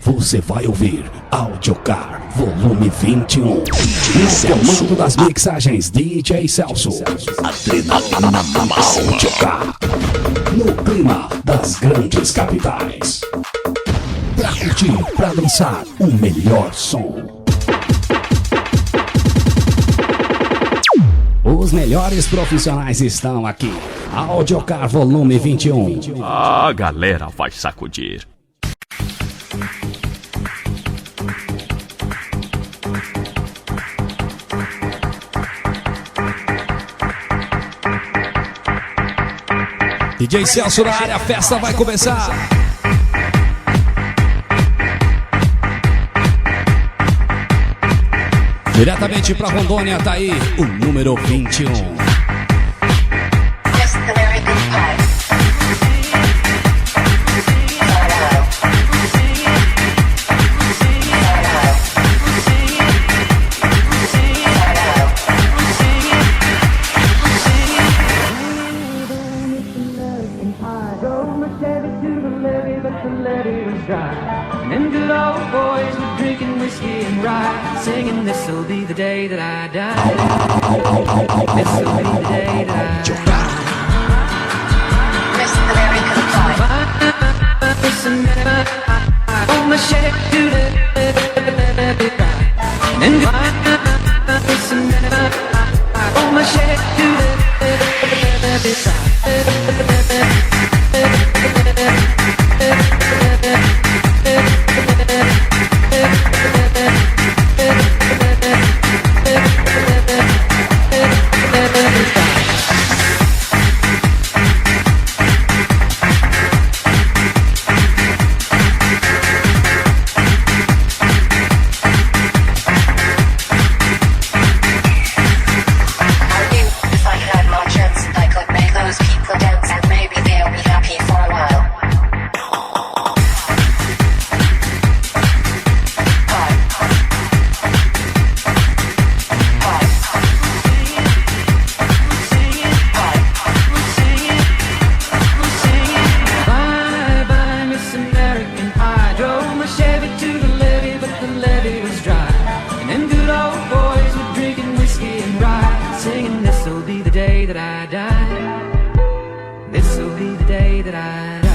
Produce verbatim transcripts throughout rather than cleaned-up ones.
Você vai ouvir Audiocar Volume vinte e um. No comando das mixagens, D J Celso. Adrenalina máxima. Audiocar. No clima das grandes capitais. Pra curtir, pra dançar, o melhor som. Os melhores profissionais estão aqui. Audiocar Volume vinte e um. A galera vai sacudir. D J Celso na área, a festa vai começar. Diretamente pra Rondônia, tá aí o número vinte e um. Just American Pie. Drove my Chevy to the levee, but the levee was dry. And good old boys were drinking whiskey and rye, singing, "This'll be the day that I die." This'll be the day that I die. Miss America. Drove my Chevy to the levee, but the levee was dry. And good old boys were drinking whiskey and rye, singing, "This'll be the day that I die." If I had my chance, I could make those people dance and maybe they'll be happy for a while. Bye bye, Miss America. And I drove my Chevy to the levee, but the levee was dry. And them good old boys were drinking whiskey and rye, singing, "This'll be the day that I die. This'll be the day that I die."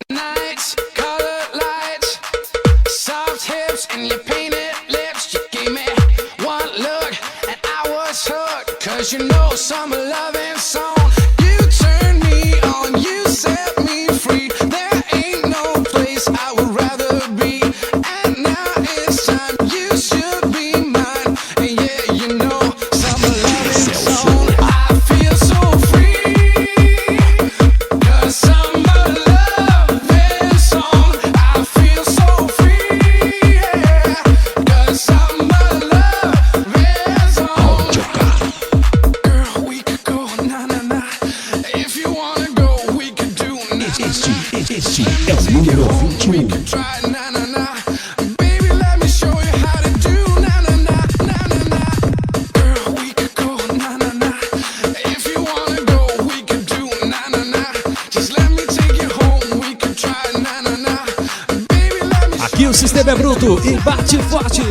Nights, colored lights, soft hips and your painted lips. You gave me one look and I was hooked. 'Cause you know summer loving song. You turn me on, you set me free. There ain't no place I would rather be. And now it's time, you should be mine. And yeah, you know, summer loving song. I feel so free. 'Cause summer loving song. I feel so free, yeah. 'Cause summer loving song. Girl, we could go na na na. If you wanna go, we could do na na na. Este, este é o número vinte e um. We could try na na na. Baby, let me show you how to do na na na, na na na. Girl, we could go na na na. If you wanna go, we could do na na na. Just let me take you home, we could try na na na. Baby, let me show you how to do na na na. Aqui o sistema é bruto e bate forte.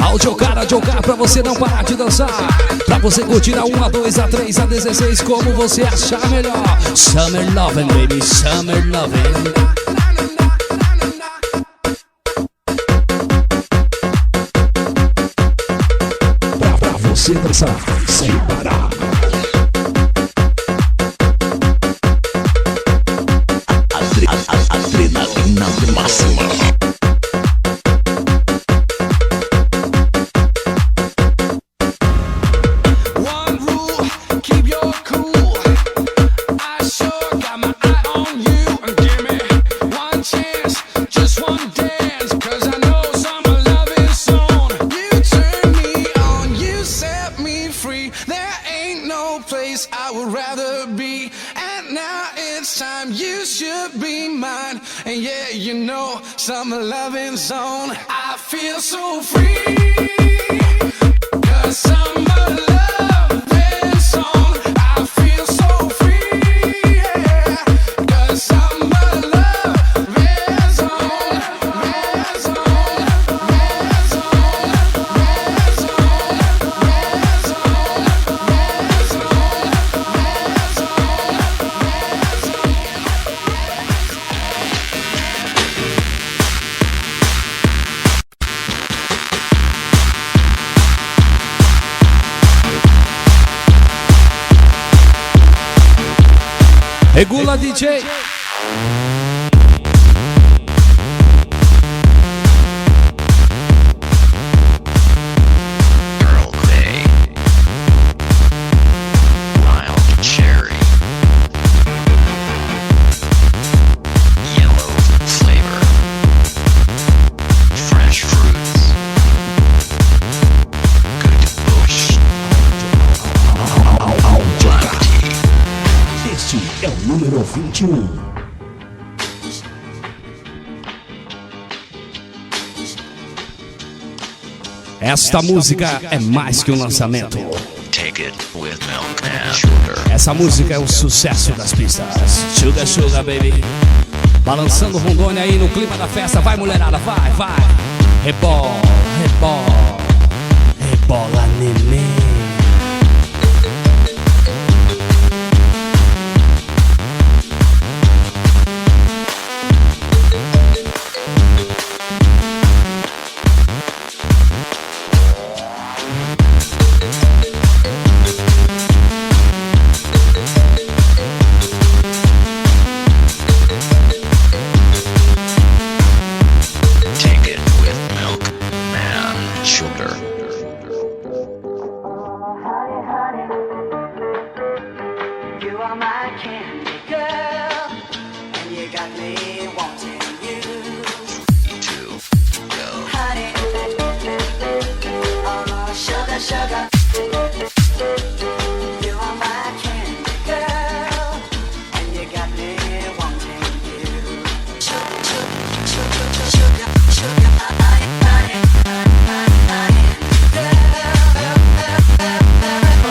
Ao jogar, ao jogar, pra você não parar de dançar. Pra você curtir a um, a dois, a três, a dezesseis, como você achar melhor. Summer loving, baby, summer loving. Pra, pra você dançar sem parar. Adre-, a-, a-, adrenalina máxima. One rule, keep your cool. I sure got my eye on you. Give me one chance, just one dance, 'cause I know summer love is on. You turn me on, you set me free. There ain't no place I would rather be. And now it's time, you should be mine. And yeah, you know, summer loving zone. I feel so free. 'Cause summer loving zone. I feel so free, yeah. 'Cause summer loving zone. Regula, D J. Earl Grey. Wild cherry. Yellow flavor. Fresh fruits. Good bush. Black tea. Este é o número vinte e um. Esta música é mais que um lançamento. Take it with milk and sugar. Essa música é o sucesso das pistas. Sugar, sugar, baby. Balançando Rondônia aí no clima da festa. Vai, mulherada, vai, vai. Rebola, rebola. Rebola, neném. Take it with milk and sugar. Honey, honey, you are my candy girl. And you got me wanting you. Two, go. Honey, oh, sugar, sugar. You are my candy girl, and you got me wanting you. Sugar, sugar, sugar, sugar, sugar, I, I, I, I, I, girl.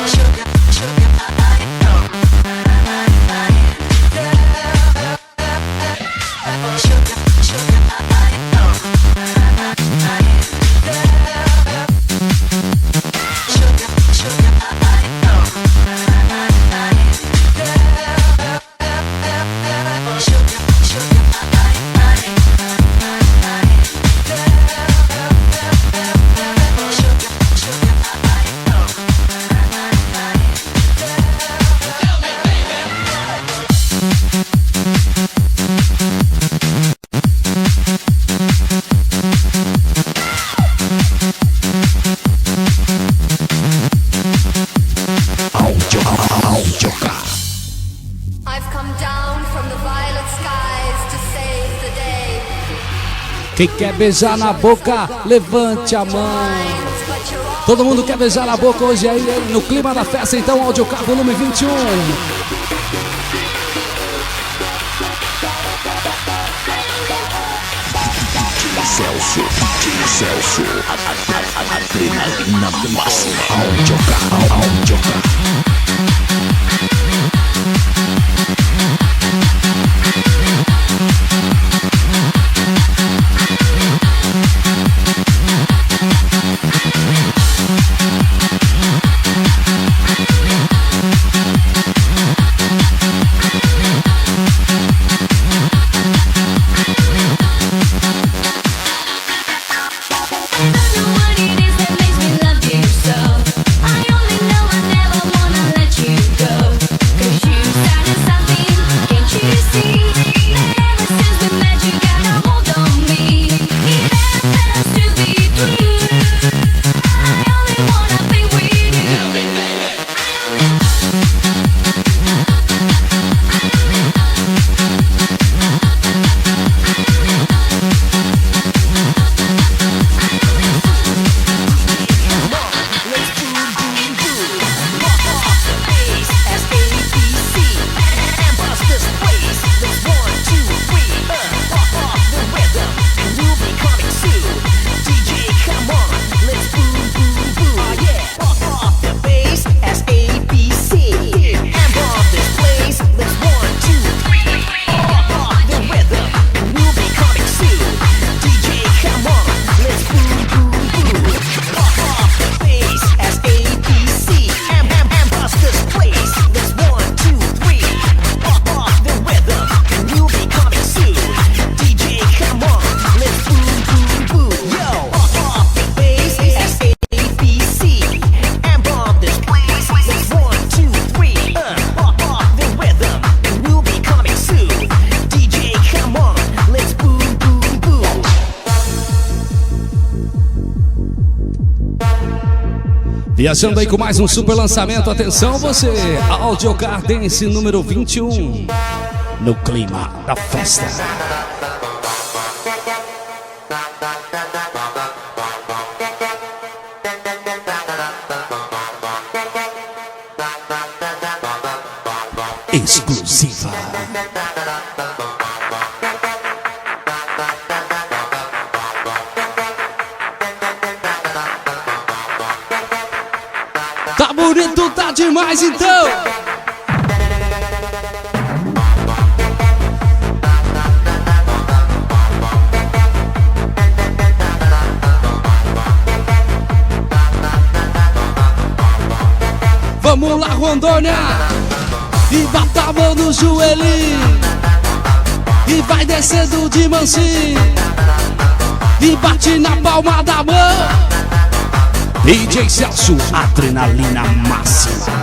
Sugar, sugar, I, I, I, I, girl. Áudio, áudio. I've come down from the violet skies to save the day. Quem quer beijar na boca, levante a mão. Todo mundo quer beijar na boca hoje aí, hein? No clima da festa, então, Áudio K, volume vinte e um. Celso, D J Celso, a, a, a, adrenalina máxima. Áudio K, Áudio K. Viajando aí com mais um super lançamento. Atenção você, Audiocar Dance número vinte e um. No clima da festa. Exclusiva. Tá bonito, tá demais, então! Vamos lá, Rondônia! E bata a mão no joelho. E vai descendo de mansinho. E bate na palma da mão. D J Celso, adrenalina máxima.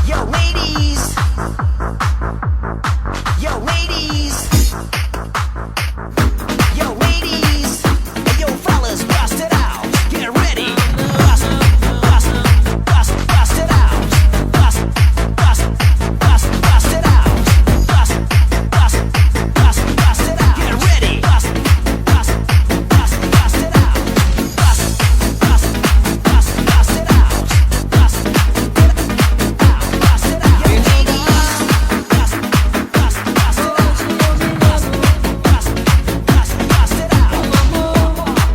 Yo, ladies. Yo, ladies. Yo, ladies. Hey, yo, fellas, bust it out. Get ready. Bust, bust, bust, bust it out. Bust, bust, bust, bust it out. Bust, bust, bust, bust it out. Get ready. Bust, bust, bust, bust it out. Bust, bust, bust, bust it out. Bust, bust, bust it out.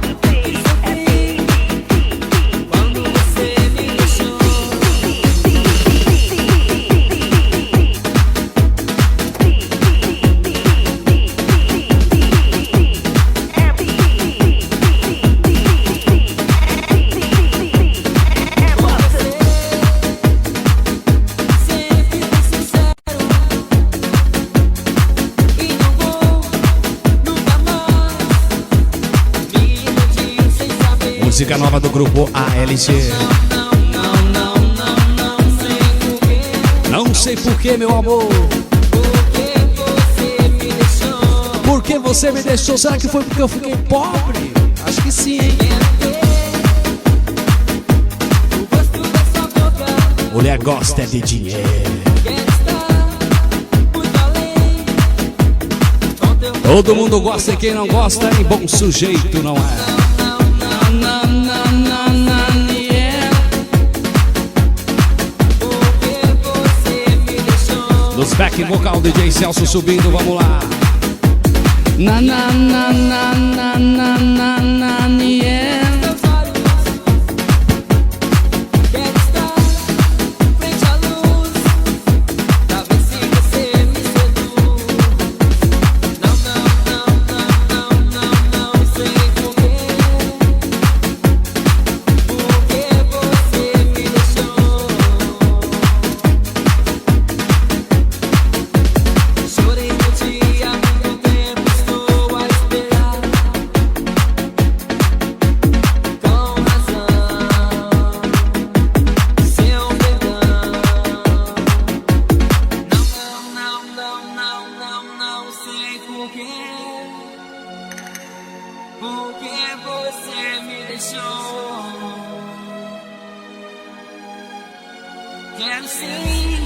Yo, ladies. Música nova do grupo A L G. Não sei porquê, meu amor. Por que você me deixou? Será que foi porque eu fiquei pobre? Acho que sim, hein? Mulher gosta de dinheiro. Todo mundo gosta e quem não gosta é bom sujeito, não é? Nos back vocal, D J Celso subindo, vamos lá. Na, na, na, na, yeah. Porque você me deixou. Quero sim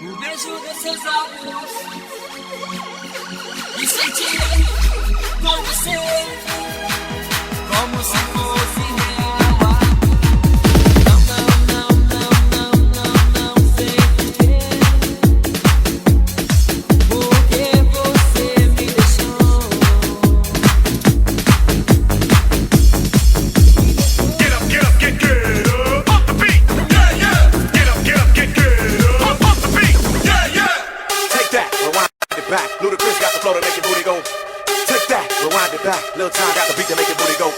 o beijo dos seus lábios e sentir com você como se fosse real. Não, não, não, não, não, não, não sei porquê. Porque você me deixou. Get up, get up, get, get up. Off the beat. Yeah, yeah. Get up, get up, get, get up. Off, off the beat. Yeah, yeah. Take that, rewind it back. Ludacris got the flow to make your booty go. Take that, rewind it back. Lil Jon got the beat to make your booty go.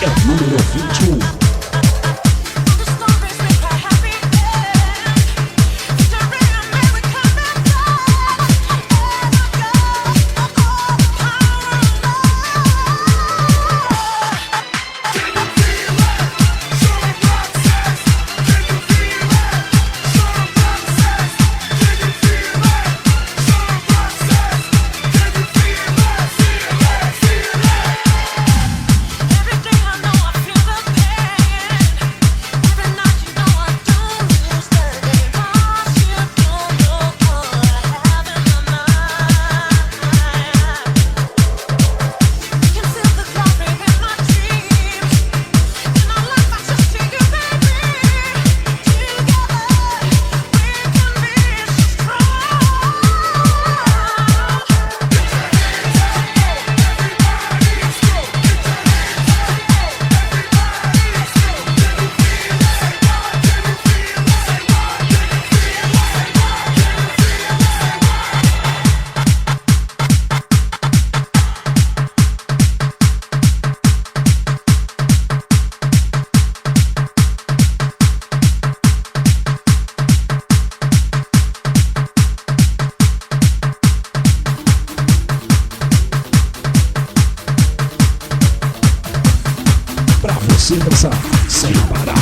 É o número vinte e um. Pra você dançar sem parar.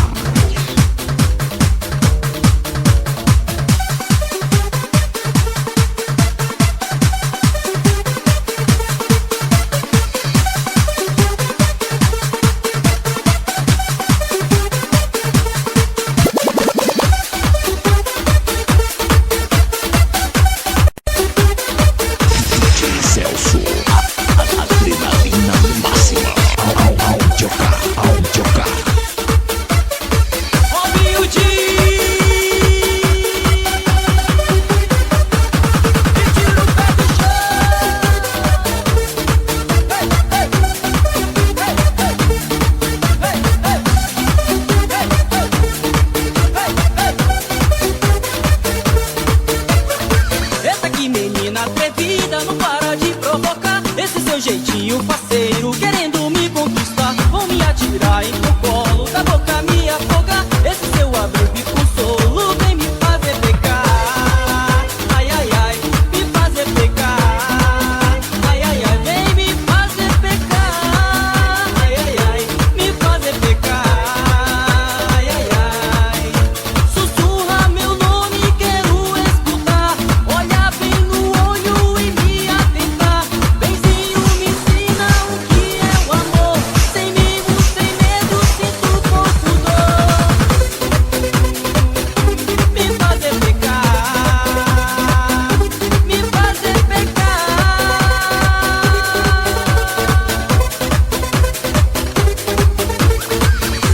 D J Celso, a, a, adrenalina máxima. Au, au, au, joga, au, joga. Eita, que menina atrevida, não para de provocar. Esse seu jeitinho faceiro, querendo me conquistar. Vou me atirar em teu colo, da boca me afogar. Esse seu abrigo e consolo vem me fazer pecar. Ai, ai, ai, me fazer pecar. Ai, ai, ai, vem me fazer pecar. Ai, ai, ai, me fazer pecar. Ai, ai, ai. Sussurra meu nome, quero escutar. Olha bem no olho e me atentar. Benzinho, me ensina o que é o amor. Sem mimos, sem medo, sinto pouco dor. Me fazer pecar, me fazer pecar.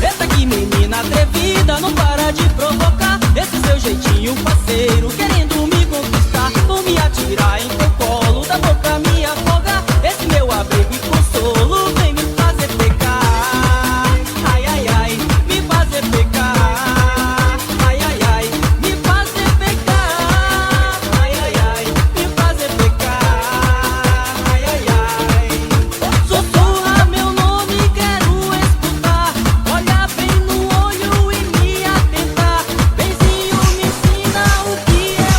Eita, que menina atrevida, não para de provocar. Esse seu jeitinho faceiro, querendo me conquistar. Vou me atirar em teu colo, da boca me afogar. Esse meu abrigo e consolo vem me fazer pecar. Ai, ai, ai, me fazer pecar. Ai, ai, ai, me fazer pecar. Ai, ai, ai, me fazer pecar. Ai, ai, ai. Sussurra meu nome, quero escutar. Olha bem no olho e me atentar. Benzinho, me ensina o que é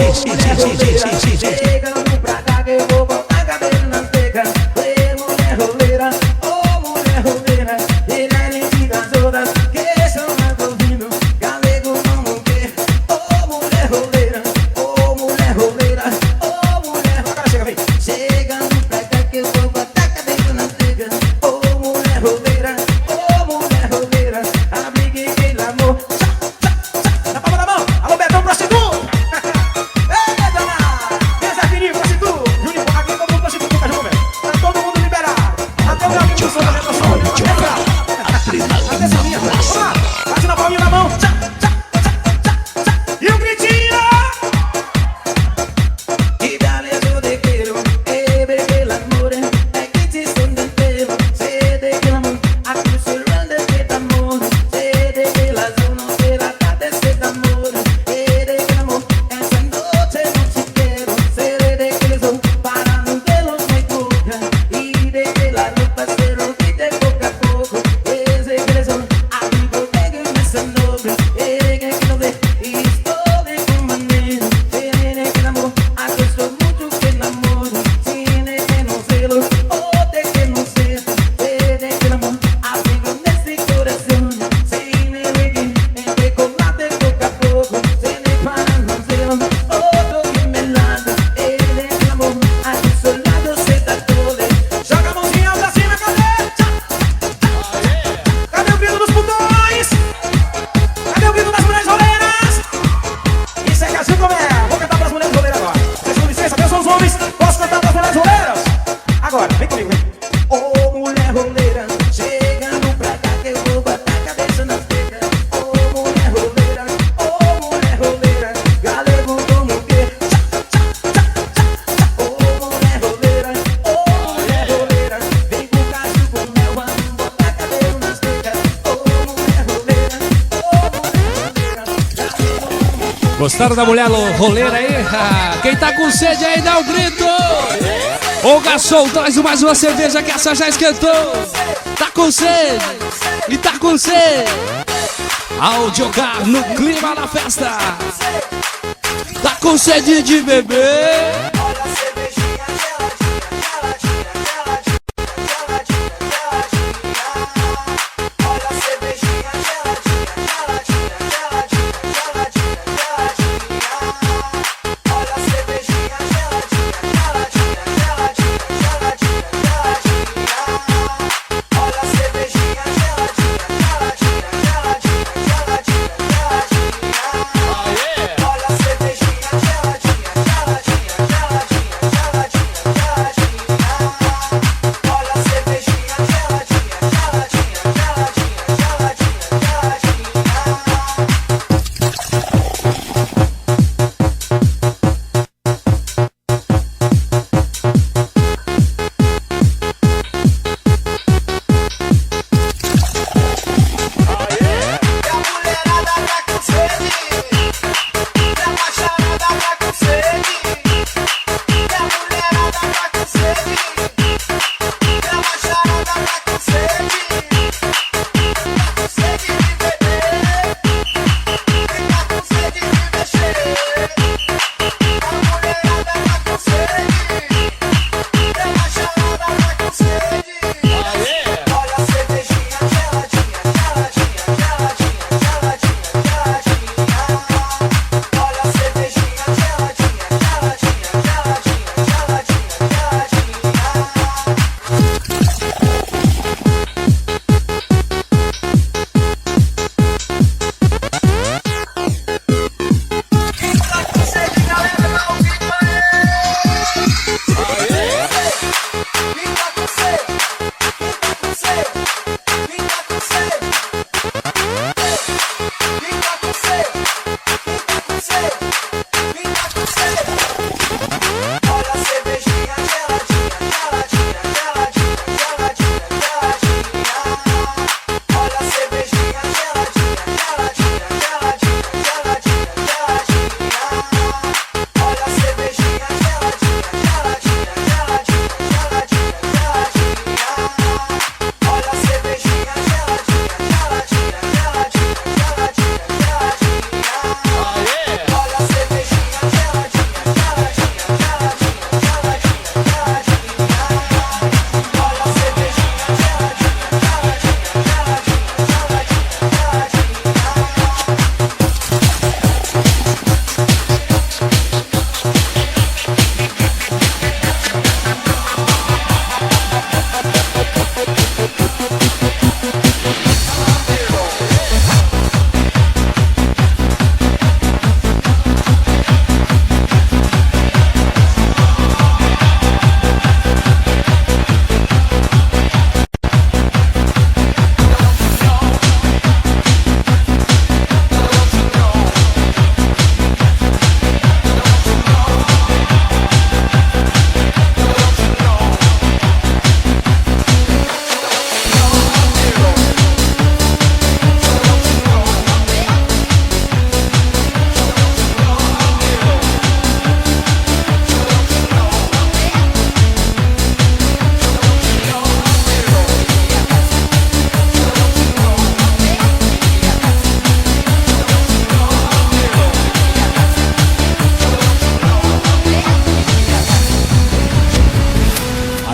Mulher roleira, chega pra cá que eu vou botar cabelo na seca. Ê, mulher roleira, ô mulher roleira, e na mente das outras, que são as ouvindo, galego não quer. Ô mulher roleira, ô mulher roleira, ô mulher. Agora chega, vem. Chegando pra cá que eu vou botar cabelo na seca. Ô mulher roleira, ô mulher roleira, abre que aquele amor. Tchá, tchá, tchá. Na palma da mão. Alô, Betão, prostituto. Ei, dona. Zé Pininho, prostituto. Juninho, aqui todo mundo prostituto, tá junto, velho. Tá todo mundo liberado. Até o meu amigo Souza, né, pessoal? Até essa linha. Vamos lá. Bate na palminha da mão. Tchá, tchá, tchá, tchá, tchá. E o gritinho. Che bale, yo te quero, eh, perché l'amore xe che te sto dentro. Se te chiamo, a cruce grande che t'amore, se te che la sono, se la cade se t'amore, e te chiamo, esa noche no te quiero, se te che le son, para no te lo me toca, y de que la ropa se lo quite poco a poco, ese que le son, amigo, que me se nombre, eh, que no te Joga a mãozinha pra cima, cadê? Cadê o grito dos putões? Cadê o grito das mulheres roleiras? Isso é que é assim como é. Vou cantar pras mulheres roleiras agora. Vocês dão licença, atenção os homens. Posso cantar pras mulheres roleiras? Agora, vem comigo, vem. Ô, mulher roleira, chegando pra cá que eu vou botar a cabeça na seca. Ô, mulher roleira, ô, mulher roleira, galego como que? Tchá, tchá, tchá, tchá, tchá. Ô, mulher roleira, ô, mulher roleira, vem com cacho com mel, vamos botar cabelo nas tecas. Ô, mulher roleira, ô, mulher roleira. Gostaram da mulher lo-, roleira aí? Ah, quem tá com sede aí, dá um grito! Ô, garçom, traz mais uma cerveja que essa já esquentou! Tá com sede? E tá com sede? Audiogar no clima da festa! Tá com sede de beber?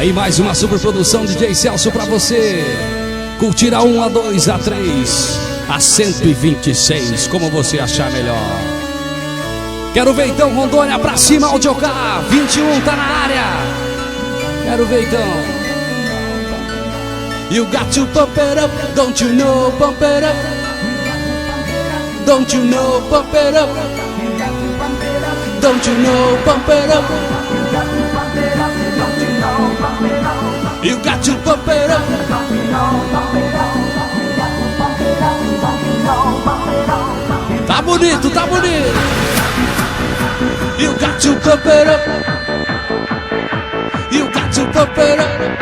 E mais uma super produção D J Celso pra você. Curtir a um, a dois, a três, a cento e vinte e seis, como você achar melhor. Quero ver então, Rondônia pra cima, Audiocar, vinte e um tá na área. Quero ver então. You got to pump it up, don't you know, pump it up. Don't you know, pump it up. Don't you know, pump it up. You got to pump it up. Tá bonito, tá bonito. You got to pump it up. You got to pump it up.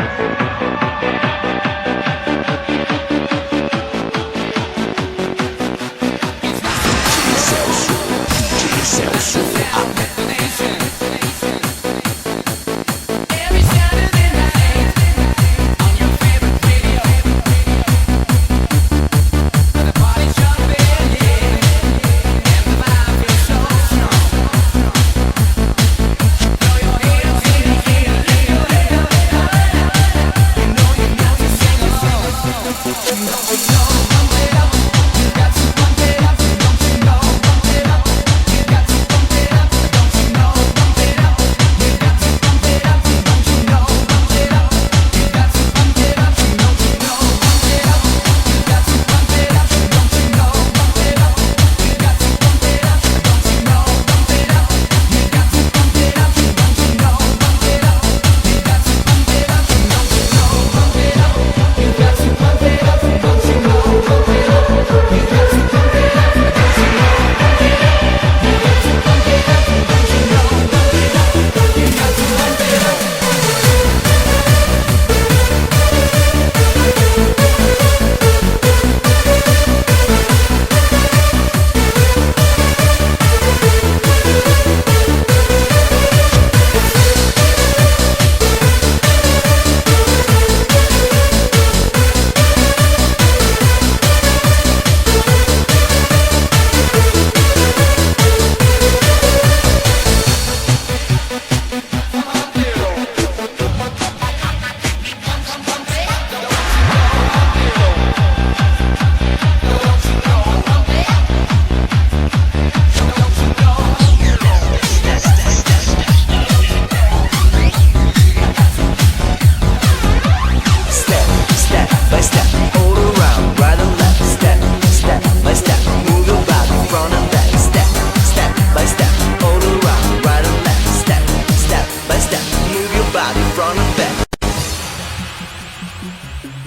Step, step by step, all around, right and left. Step, step by step, move your body front and back. Step, step by step, all around, right and left. Step, step by step, move your body front and back.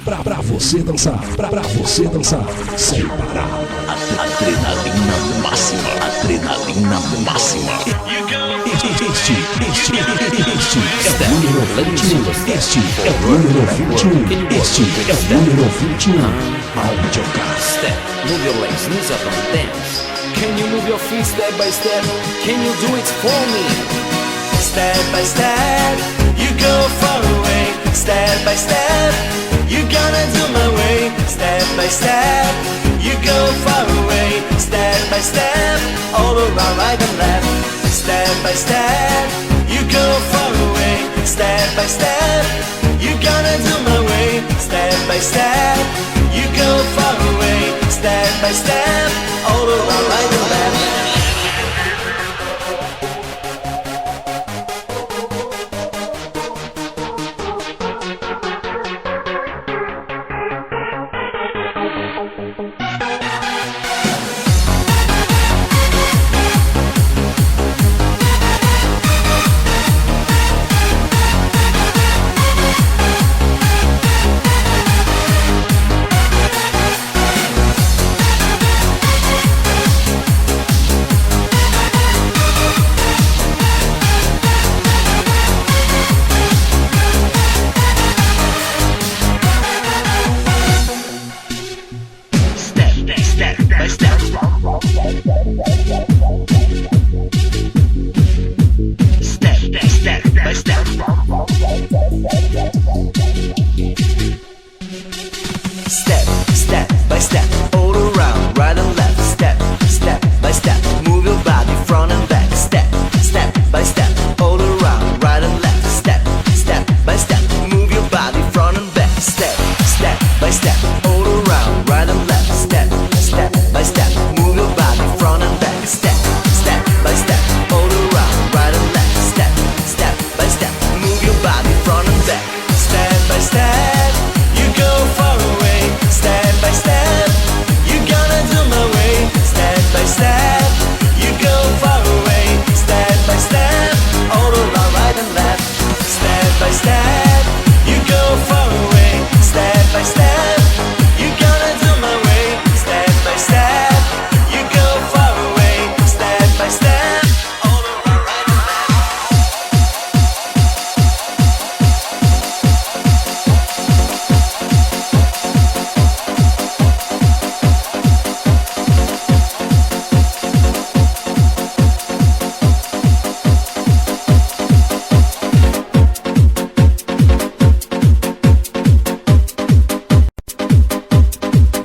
Pra, pra você dançar, pra, pra você dançar, sem parar. Ad-, adrenalina máxima, adrenalina máxima. Este, este, este, este é o número vinte e um. Este é o número vinte e um. Este é o número vinte e um. Audiocar. Step, move your legs, knees up and dance. Can you move your feet step by step? Can you do it for me? Step by step, you go far away. Step by step, you gonna do my way. Step by step, you go far away. Step by step, all around right and left. Step by step, you go far away. Step by step, you gonna do my way. Step by step, you go far away. Step by step, all around right and left.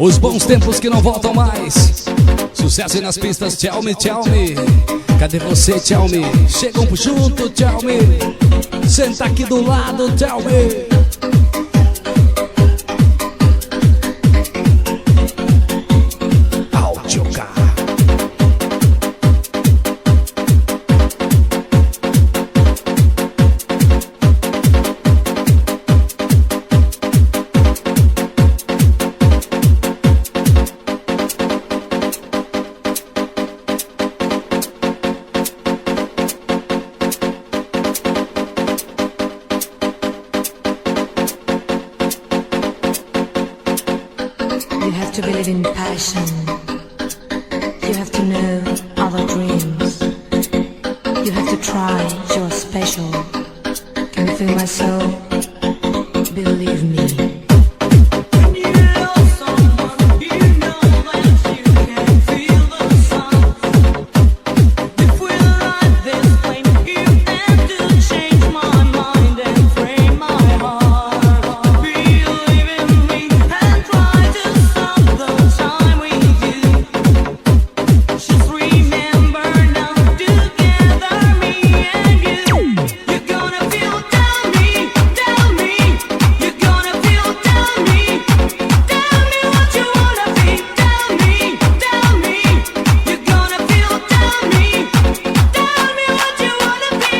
Os bons tempos que não voltam mais. Sucesso nas pistas, Tell Me, Tell Me. Cadê você, Tell Me? Chegam junto, Tell Me. Senta aqui do lado, Tell Me. Áudio K. You have to believe in passion. You have to know other dreams. You have to try, you're special. Can you feel my soul? Believe me. When you love someone, you know that you can feel the sun. If we light this flame, you have to change my mind and free my heart. Believe in me and try to stop the time with you. Just remember now, together, me and you. You're gonna feel, tell me, tell me. You're gonna feel, tell me, tell me what you wanna be. Tell me, tell me. You're gonna feel, tell me, tell me what you wanna be.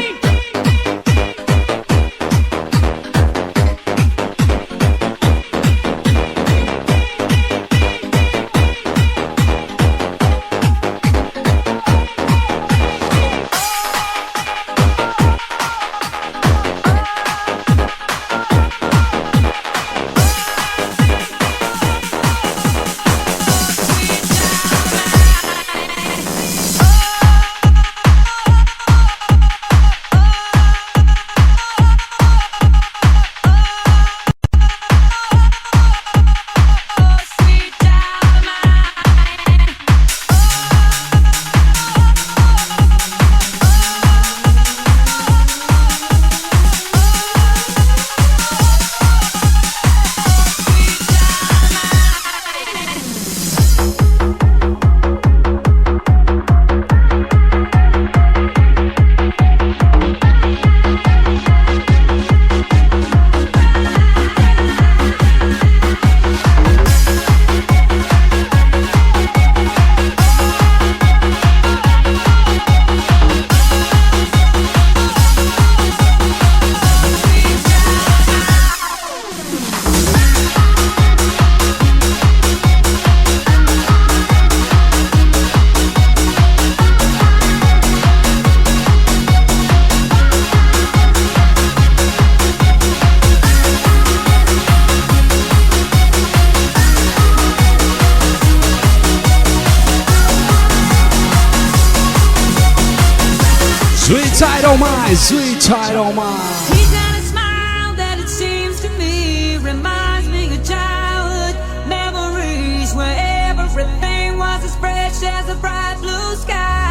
Sweet Child O' Mine, Sweet Child O' Mine. He's got a smile that it seems to me reminds me of childhood memories where everything was as fresh as a bright blue sky.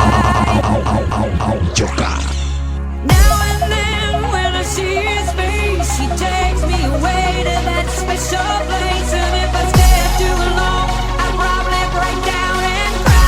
Now and then when I see his face, he takes me away to that special place. And if I stay too long, I'll probably break down and cry.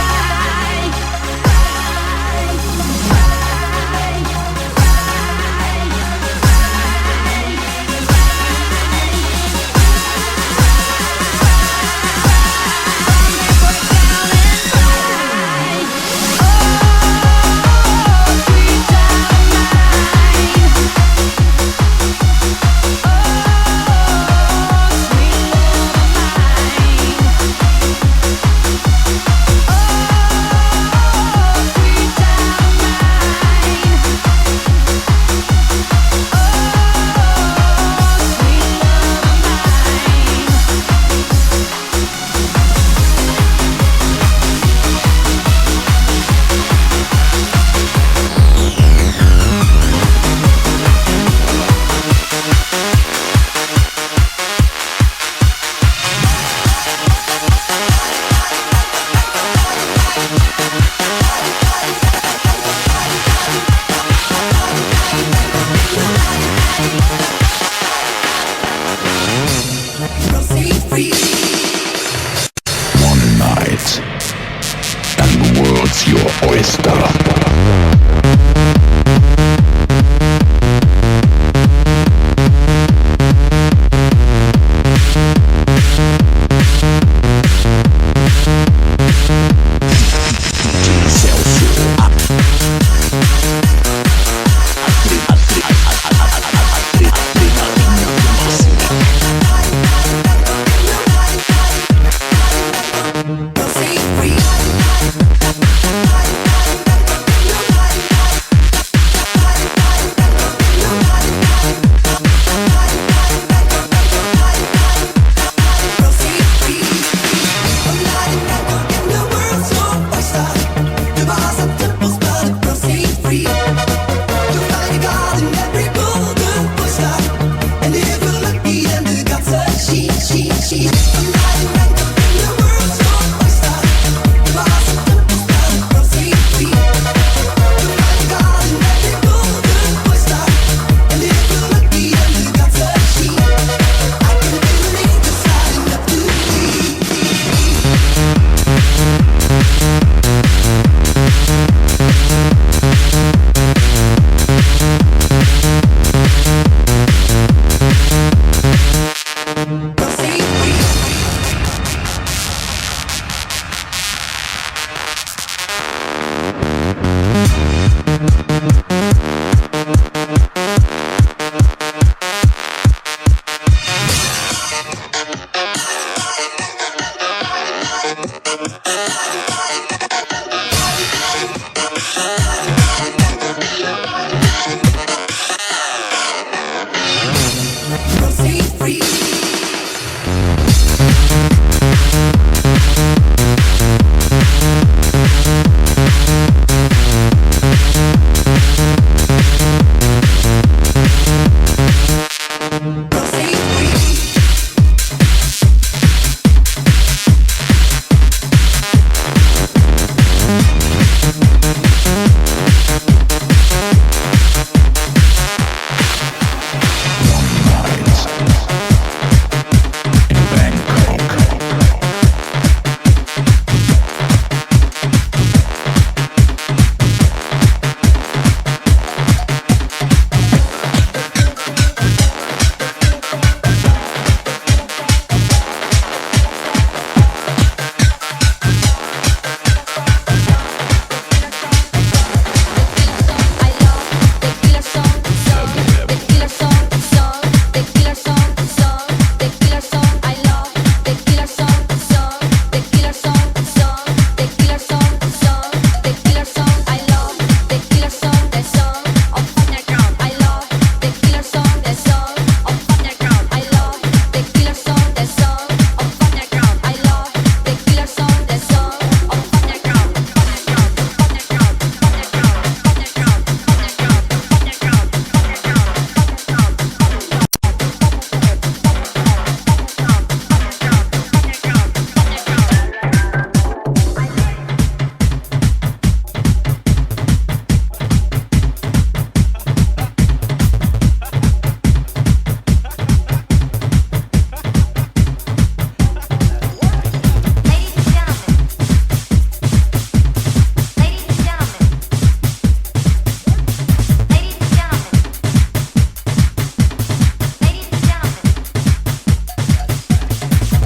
Questa.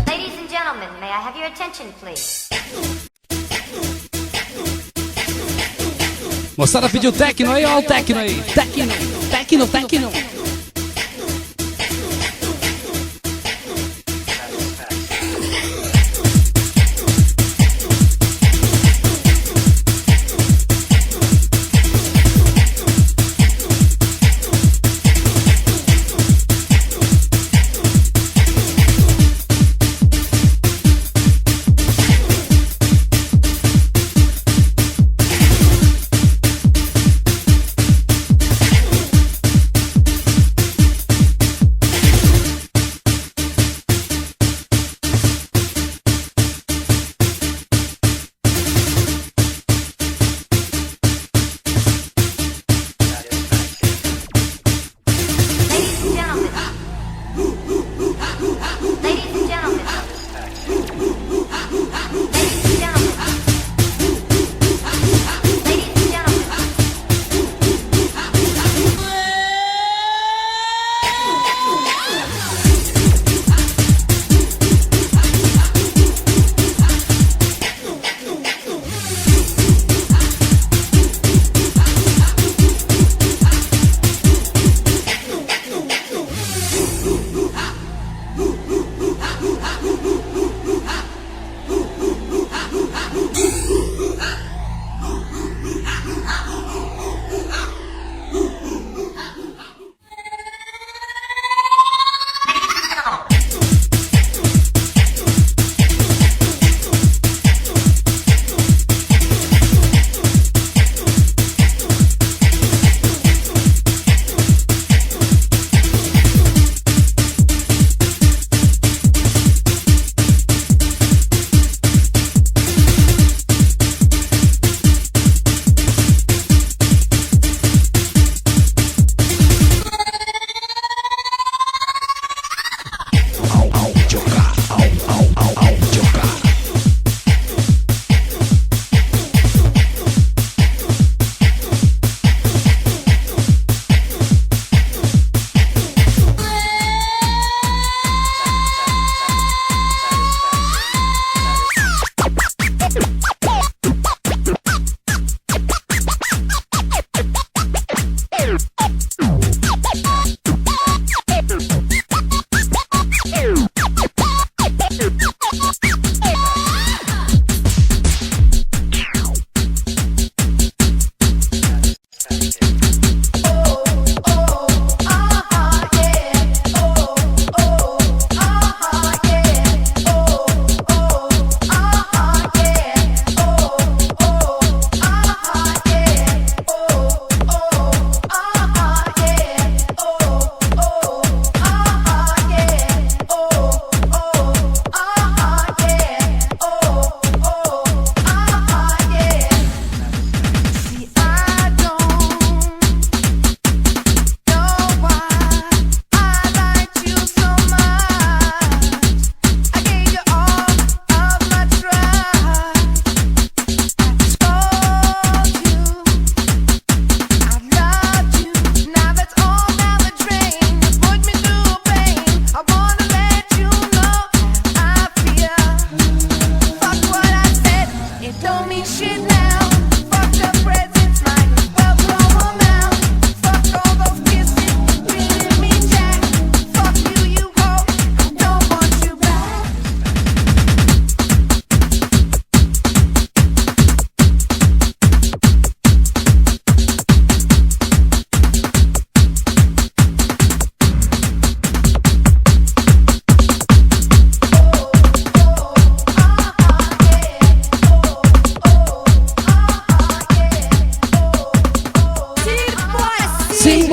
Ladies and gentlemen, may I have your attention, please? Moçada pediu techno aí, ó o techno aí. Techno, techno, techno.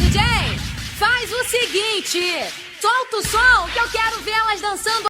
D J, faz o seguinte, solta o som que eu quero ver elas dançando.